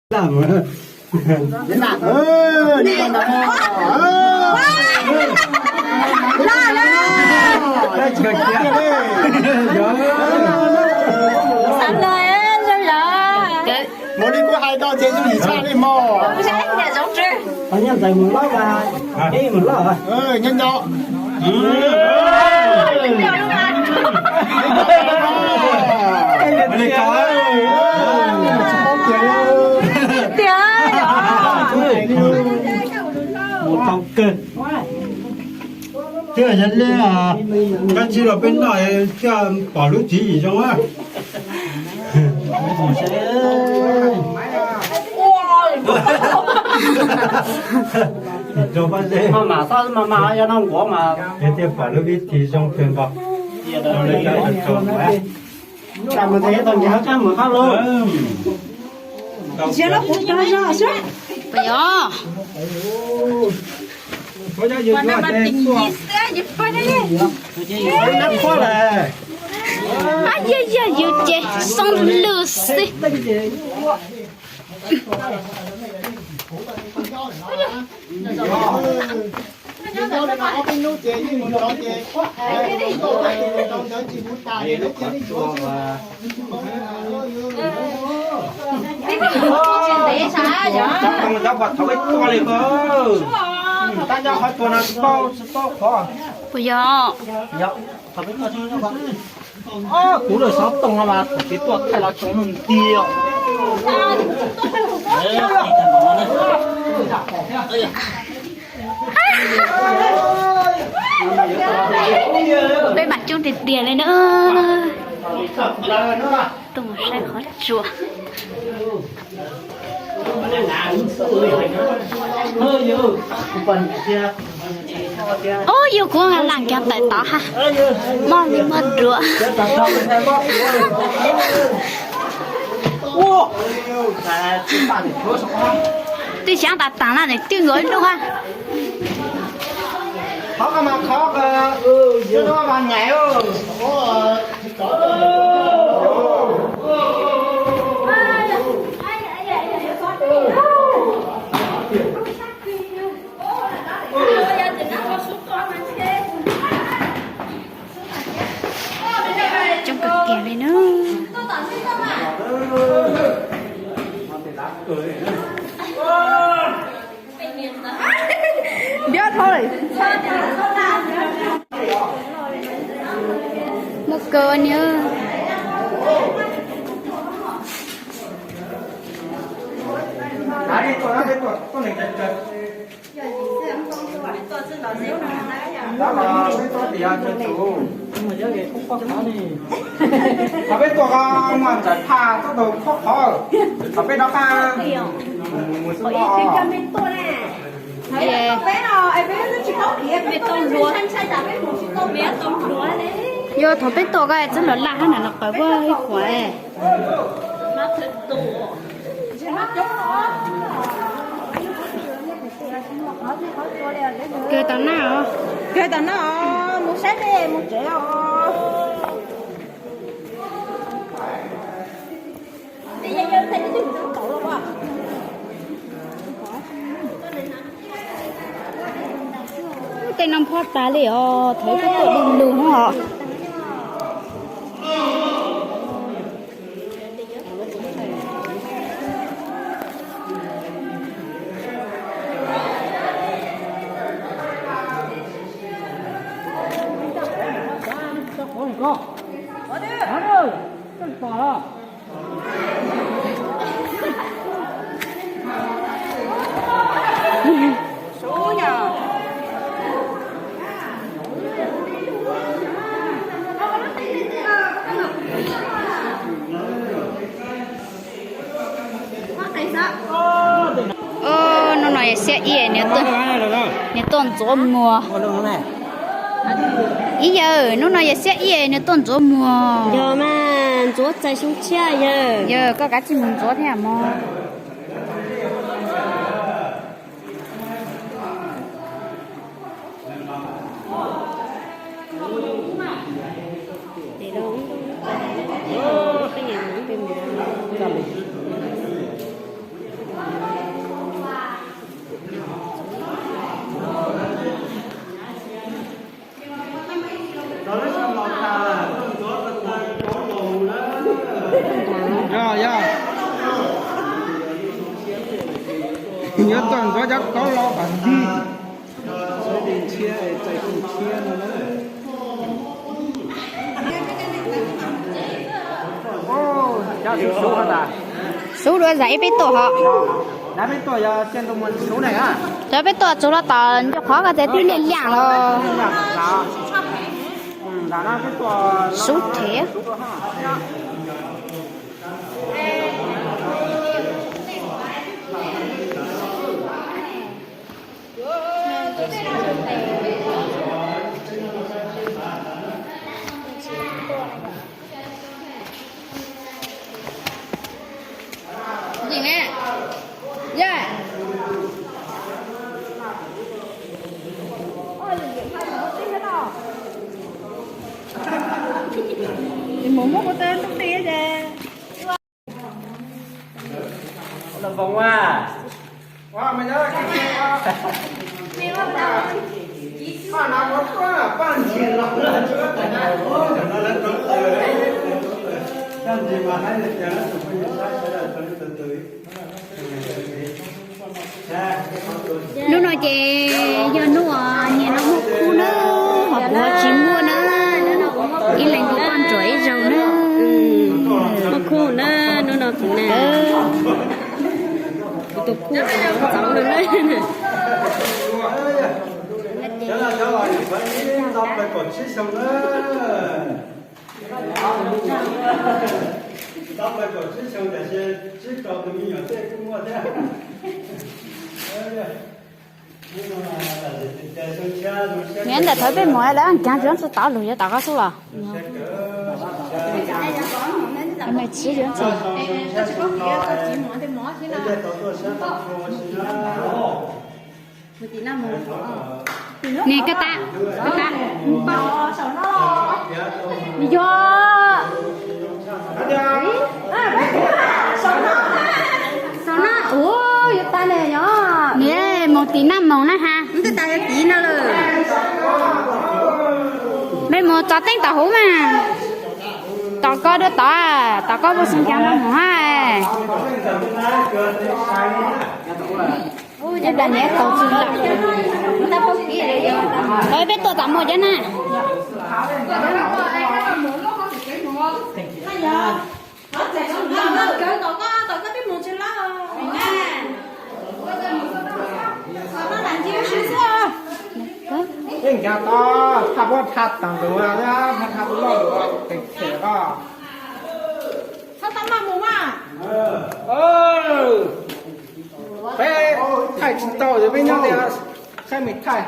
Mus li kuv hais tau ces zoo yim tshaj li mog. Nyob ntawd mus loj, ib mus loj. Nyob nyob. Tiag, yog li koj tsis los peb noj thiaj pom lub tswv yim zoo. Thiaj pom lub vib thi zoo kawg nkaus. Puas yog? Yog yus ces xoo lwj xwb. Puas yog? Kuv lawm xov tooj no mas thaum kev tuaj thaij los tsoom ntiag. Peb mam coob tiag tiag li na. Tuaj mus saib qhov tsua. Ub, yus kuv lam ncav tawm tod ha. Mob li mob duav. Twb xyaav tas tas na, nws twb nkaus ib lub ha. Coob kawg kiag li na. Muaj kaw ni. Thaum peb tuaj ko muaj ntxawm phaj tuaj tau khob qhov, thaum peb rov qab mus xwb. Yog thaum peb tuaj ko txoj hlua laj hab na, los qawm puab ib puas. Kawg tau naj os. Kawg tau naj os, mus saib dej mus tsev os. Tej no phob tas li os, thaum peb tuaj du lug os. Hnub no yog xiab ib, nws tuaj ntxuav muag. Ib yawg, hnub no yog xiab ib nws tuaj ntxuav muag. Yog mas, ntxuav txais xyoo tshiab yawg. Yawg, koj kav tsij mus ntxuav thiab mog. Nyob txog ntxuav cov kauv los kom lig. Sawv daws ntshiab txais koom thiab no na. Xub dua zam ib peb tuam hos. Cov peb tuam txug los tom ncua qhov ko txawm twb liam liam los. Xub thiab. Hnub no ces yog hnub uas niam no muaj khub na, ho kuv tsis muaj na. Ib leeg kuv poj ntsuam ib zaug na. Muaj khub na, hnub no kuv na. Kuv tus khub txaus lawm na. Niam ntawm thawv peb mus lawv nkag tsis tau lug yuav tom qab xwb los. Nim koj tab, koj tab. Yog. Nim mus tim naj moos na ha. Mej mus tso teeb tom huv mas. Tom koj dua tod, tom koj puas xoo cas no mus ha. Peb tuaj tom muaj cov na. Peb nkag tau thaj puab dhab taag lug, dhab lug loj lug pem them koj. Peb thaij tsis tau, peb nyob tias saib mej thaij.